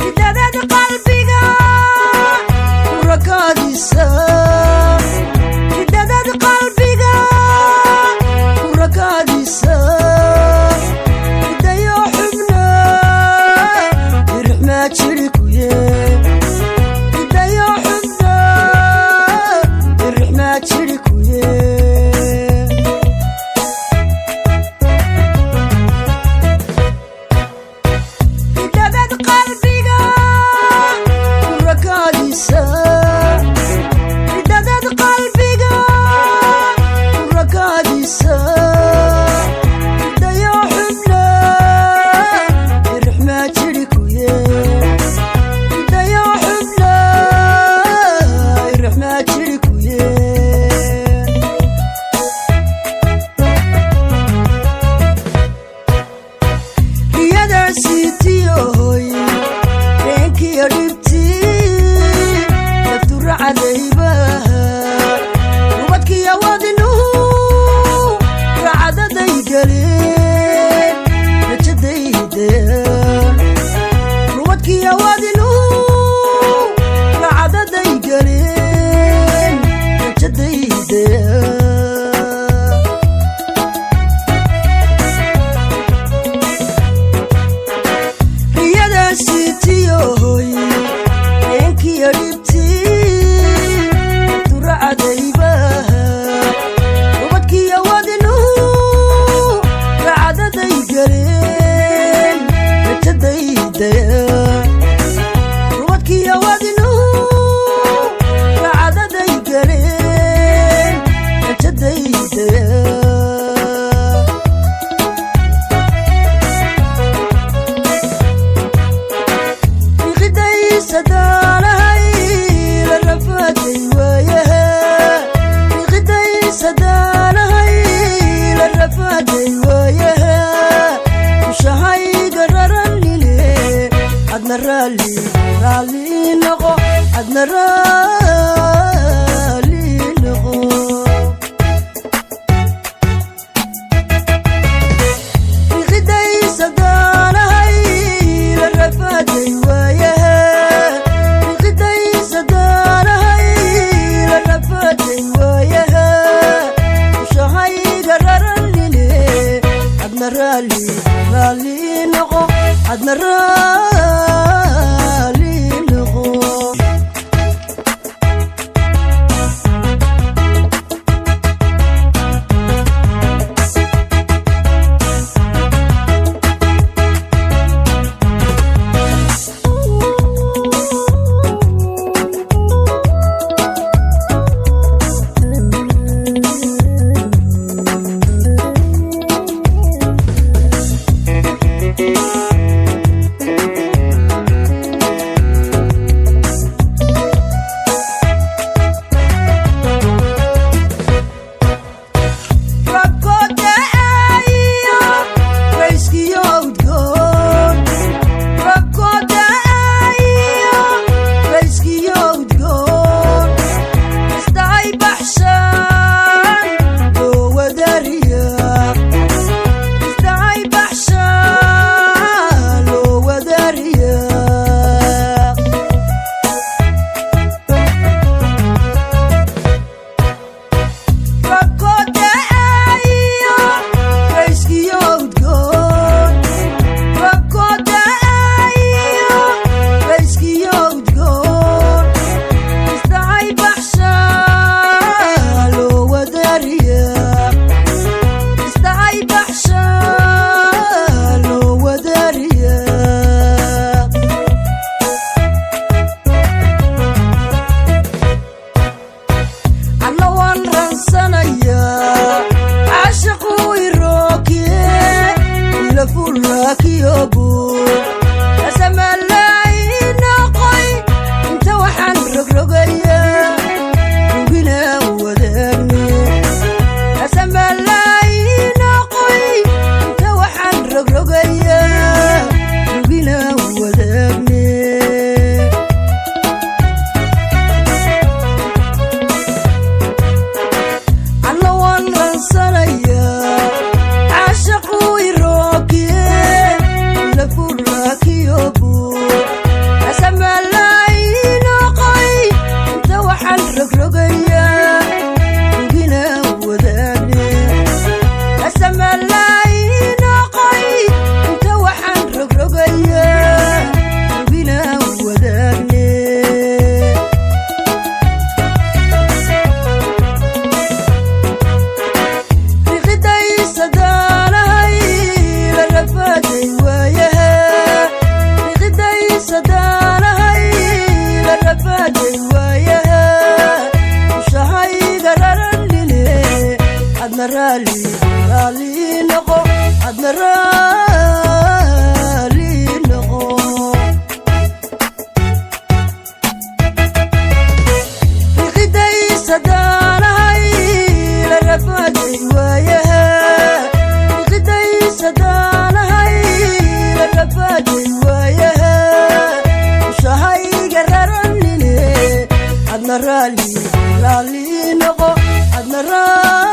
Ridadada qalbiga urakaadisa, ridadada qalbiga urakaadisa, ridayo xubna irixmaa jiri kuye, ridayo xubna irixmaa jiri kuye. Ridadad qalbiga urakaadisa, ridadad qalbiga urakaadisa, ridayo xubna irixmaa jiri kuye, ridayo xubna irixmaa jiri kuye. Riyadaasiitiyohoy reenkiyo dhibtii nafturacadayba, ubadkiyo wadinuhu racadaday galeen rajadaydeen, ubadkiyo wadinuhu racadaday galeen rajadaydeen. Riyadaasiitiyohoy reenkiyo dhibtii duracadayba, ubadkiyo wadinuhu racadaday galeen rajadaydeen, ubadkiyo wadinuhu racadaday galeen rajadaydeen. Riqidaysadanahay la rafaaday waayaha, riqidaysadanahay la rafaaday waayaha, ushahayga raranine adna raalli raalli noqo, adna raalli noqo. Riqidaysadanahay la rafaaday waayaha, riqidaysadanahay la rafaaday waayaha, ushahayga raranine adna raalli raalli noqo, adna raalli noqo. Adna raalli, raalli noqo. Adna raalli noqo. Riqidaysadanahay la rafaaday waayaha, riqidaysadanahay la rafaaday waayaha, ushahayga raranine. Adna raalli, raalli noqo. Adna raalli.